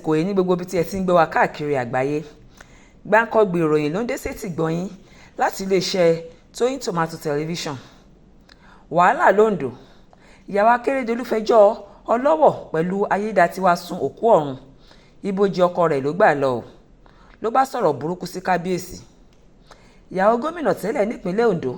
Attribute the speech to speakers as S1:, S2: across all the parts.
S1: Àsìkò yìí ní gbogbo ibi tí ẹ ti ń gbé wa káàkiri àgbáyé. Gbáǹkọ́gbì ìròyìn ló ń dé sétí gbọ̀nyín láti iléeṣẹ́ Tóyìn Tomato Television. Wàhálà l'Óńdó, ìyàwó Akérédolú fẹjọ́ Ọlọ́wọ̀ pẹ̀lú Ayédatiwa sun òkú ọ̀run, ibojì ọkọ rẹ̀ ló gbà lọ, ló bá sọ̀rọ̀ burúkú sí kábíyèsí. Ìyàwó gómìnà tẹ́lẹ̀ nípìnlẹ̀ Ondo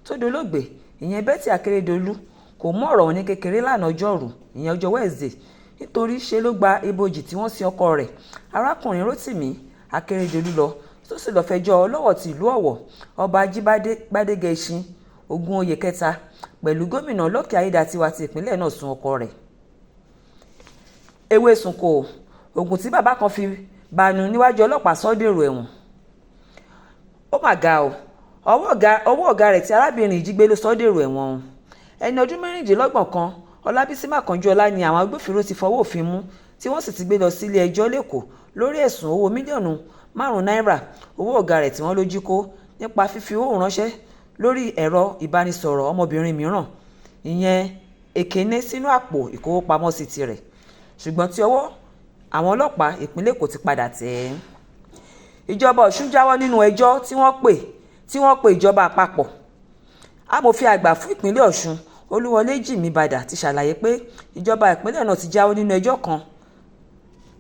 S1: tó dolóògbé, ìyẹn Betty Akérédolú, kò mú ọ̀rọ̀ òun ní kékeré lánàá ọjọ́rú, ìyẹn ọjọ́ Wednesday, nítorí ṣe ló gba ibojì tí wọ́n sin ọkọ rẹ̀, arákùnrin Rotimi Akeredolu lọ, tó sì lọ́ọ́ fẹjọ́ Ọlọ́wọ̀ ti ìlú Ọ̀wọ̀, Ọba Ajíbádé Gbádégẹṣin Ògúnoyè kẹta, pẹ̀lú gómìnà Lucky Aiyedàatiwá ti ìpínlẹ̀ náà sun ọkọ rẹ̀. Ewé sunko, oògùn tí bàbá kan fi bánu níwájú ọlọ́pàá sọ dèrò ẹ̀wọ̀n. Ó mà ga o, ọwọ́ ọ̀gá rẹ̀ tí arábìnrin yìí jí gbé ló sọ dèrò ẹ̀wọ̀n o. Ẹni ọdún 26 kan, Ọlábísí Mákànjúọlá ni àwọn agbófinró ti fọwọ́ òfin mú tí wọ́n sì ti gbé lọ sílé ẹjọ́ l'Ékòó lórí ẹ̀sùn owó mílíọ̀nù 5 náírà owó ọ̀gá rẹ̀ tí wọ́n ló jí kó nípa fífi owó ránṣẹ́ lórí ẹ̀rọ ìbánisọ̀rọ̀ ọmọbìnrin mìíràn, ìyẹn Ekene, sínú àpò ìkówópamọ́sí tirẹ̀, ṣùgbọ́n tí ọwọ́ àwọn ọlọ́pàá ìpínlẹ̀ Èkó ti padà tẹ̀ ẹ́. Ìjọba Ọ̀ṣun jáwọ́ nínú ẹjọ́ tí wọ́n pe ìjọba àpapọ̀. Amòfin àgbà fún ìpínlẹ̀ Ọ̀ṣun, Olúwọlé Jìmí Bàdà, ti ṣàlàyé pé ìjọba ìpínlẹ̀ náà ti jáwọ́ nínú ẹjọ́ kan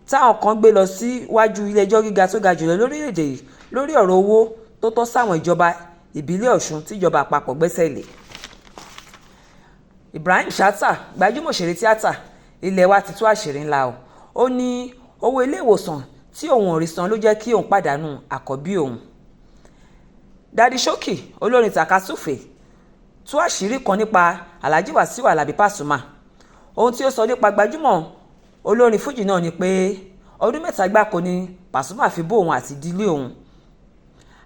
S1: táwọn kan gbé lọ síwájú ilé-ẹjọ́ gíga tó ga jùlọ lórílẹ̀-èdè yìí lórí ọ̀rọ̀ owó tó tọ́ sáwọn ìjọba ìbílẹ̀ Ọ̀ṣun tíjọba àpapọ̀ gbẹ́sẹ̀ lé. Ibrahim Chatta, gbajúmọ̀ òṣèré tíátà ilé wa, ti tú àṣírí ńlá o. Ó ní owó ilé ìwòsàn tí òun ò rí san ló jẹ́ kí òun pàdánù àkọ́bí òun. Daddy Showkey, olórin tàkasúfèé, tú àṣírí kan nípa Alhaji Wasiu Alabi Pasuma. Ohun tí ó sọ nípa gbajúmọ̀ olórin fújì náà ni pé ọdún 3 gbáko ni Pasuma fi bọ́ òun àti ìdílé òun.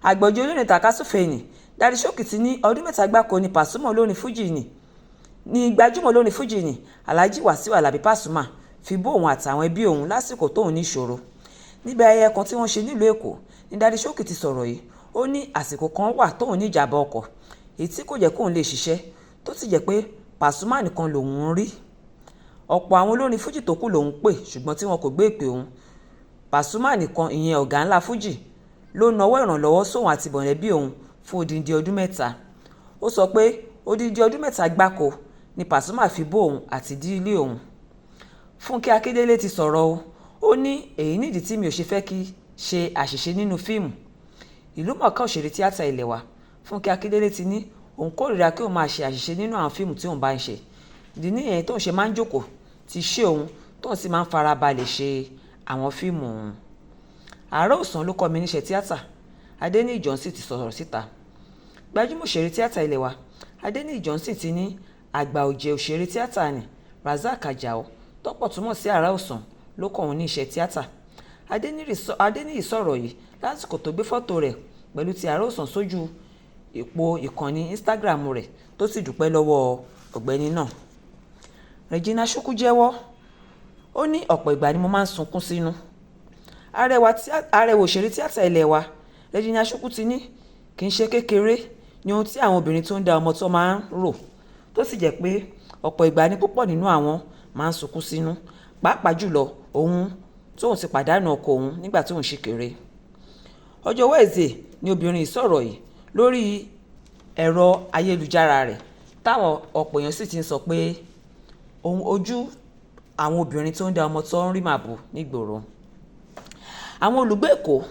S1: Àgbọ̀jẹ̀ olórin tàkasúfèé ní Daddy Showkey ti ní ọdún 3 gbáko ni Pasuma olórin fújì ní gbajúmọ̀ olórin fújì ní Alhaji Wasiu Alabi Pasuma fi bọ́ òun àtàwọn ẹbí òun lásìkò tóun ní ìṣòro. Níbi ayẹyẹ kan tí wọ́n ṣe nílùú Èkó ní Daddy Showkey ti sọ̀rọ̀ yìí. Ó ní àsìkò kan wà tóun ní ìjàmbá ọkọ̀ èyí tí kò jẹ́ kóun lè ṣiṣẹ́, tó sì jẹ́ pé Pasuma nìkan lòun ń rí. Ọ̀pọ̀ àwọn olórin fújì tó kù lòun pè ṣùgbọ́n tí wọn kò gbé ìpè òun. Pasuma nìkan, ìyẹn ọ̀gá ńlá fújì, ló nawọ́ ìrànlọ́wọ́ sóun àti mọ̀lẹ́bí òun fún odindi ọdún 3. Ó sọ pé odindi ọdún 3 gbáko ni Pasuma fi bọ́ òun àti ìdílé òun. Fúnkẹ́ Akíndélé ti sọ̀rọ̀ o. Ó ní èyí nìdí tí mi ò ṣe fẹ́ kí ṣe àṣìṣe nínú fíìmù. Ìlúmọ̀ọ́ká òṣèré tíátà ilé wa, Fúnkẹ́ Akíndélé, ti ní òun kórìíra kí òun máa ṣe àṣìṣe nínú àwọn fíìmù tí òun bá ń ṣe. Ìdí nìyẹn tóun ṣe máa ń jókòó ti ṣe òun, tóun sì máa ń farabalẹ̀ ṣe àwọn fíìmù òun. Àárọ̀ ọ̀sán ló kọ́ mi níṣẹ́ tíátà, Adéníyì Johnson ti sọ̀rọ̀ síta. Gbajúmọ̀ òṣèré tíátà ilé wa, Adéníyì Johnson, ti ní àgbà ọ̀jẹ̀ òṣèré tíátà ní Rasaq Àjàó, tọ́pọ̀ túmọ̀ sí Àrà Ọ̀sán, ló kọ́ òun ní iṣẹ́ tíátà. Adéníyì sọ̀rọ̀ yìí lásìkò tó gbé fọ́tò rẹ̀ pẹ̀lú ti Àrà Ọ̀sán sójú ipò ìkànnì Instagram rẹ̀, tó sì dúpẹ́ lọ́wọ́ ọ̀gbẹ́ni náà. Regina Chukwu jẹ́wọ́, ó ní ọ̀pọ̀ ìgbà ni mo máa ń sunkún sínú. Arẹwà òṣèré tíátà ilé wa, Regina Chukwu, ti ní kì í ṣe kékeré ní ohun tí àwọn obìnrin tó ń dá ọmọ tọ́ máa ń rò, tó sì jẹ́ pé ọ̀pọ̀ ìgbà ni púpọ̀ nínú àwọn máa ń sunkún sínú, pàápàá jùlọ òun tóun ti pàdánù ọkọ òun nígbà tóun ṣì kéré. Ọjọ́ Wednesday ni obìnrin yìí sọ̀rọ̀ yìí lórí ẹ̀rọ ayélujára rẹ̀, táwọn ọ̀pọ̀ èèyàn sì ti ń sọ pé ohun ojú àwọn obìnrin tó ń dá ọmọ tó ń rí màbo nígboro. Àwọn olùgbé Èkó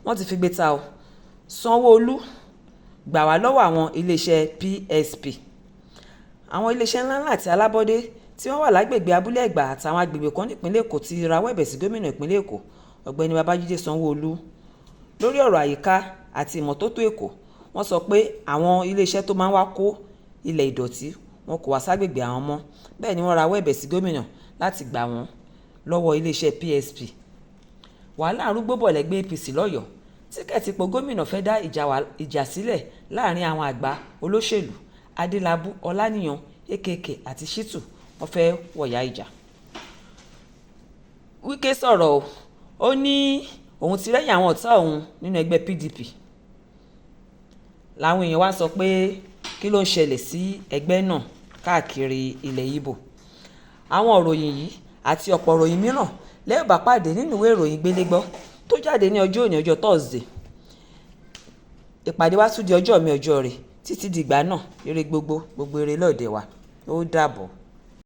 S1: wọ́n ti figbe ta o. Sanwó-Olú, gbà wá lọ́wọ́ àwọn iléeṣẹ́ PSP. Àwọn iléeṣẹ́ ńláńlá àti alábọ́dé tí wọ́n wà lágbègbè Abúlé Ẹ̀gbá àtàwọn agbègbè kan nípìnlẹ̀ Èkó ti rawọ́ ẹ̀bẹ̀ sí gómìnà ìpínlẹ̀ Èkó, Ọ̀gbẹ́ni Babájídé Sanwó-Olú, lórí ọ̀rọ̀ àyíká àti ìmọ́tótó Èkó. Wọ́n sọ pé àwọn iléeṣẹ́ tó máa ń wá kó ilẹ̀ ìdọ̀tí wọn kò wá ságbègbè àwọn mọ́. Bẹ́ẹ̀ ni wọ́n rawọ́ ẹ̀bẹ̀ sí gómìnà láti gbà wọ́n lọ́wọ́ iléeṣẹ́ PSP. Wàhálà arúgbó bọ̀ lẹ́gbẹ́ APC lọ́yọ̀ọ́. Tíkẹ́ẹ̀tì ipò gómìnà fẹ́ dá ìjà sílẹ̀ láàrin àwọn àgbà olóṣèlú. Adélábù, Ọláníyan, AKK àti Shittu wọ́n fẹ́ wọ̀yá ìjà. Wike sọ̀rọ̀ o. Ó ní òun ti rẹ́yìn àwọn ọ̀tá òun nínú ẹgbẹ́ PDP. Làwọn èèyàn wá sọ pé kí ló ń ṣẹlẹ̀ sí ẹgbẹ́ náà káàkiri ilẹ̀ Ìgbò. Àwọn ìròyìn yìí àti ọ̀pọ̀ ìròyìn mìíràn Lẹ́yìn bá pàdé nínú ìwé ìròyìn Gbélégbọ́ tó jáde ní ọjọ́ òní, ọjọ́ Thursday. Ìpàdé wa tún di ọjọ́ mi, ọjọ́ rẹ̀. Títí dìgbà náà, ire gbogbo, gbogbo ire lọ́ọ̀dẹ̀ wa. Ó dàbọ̀.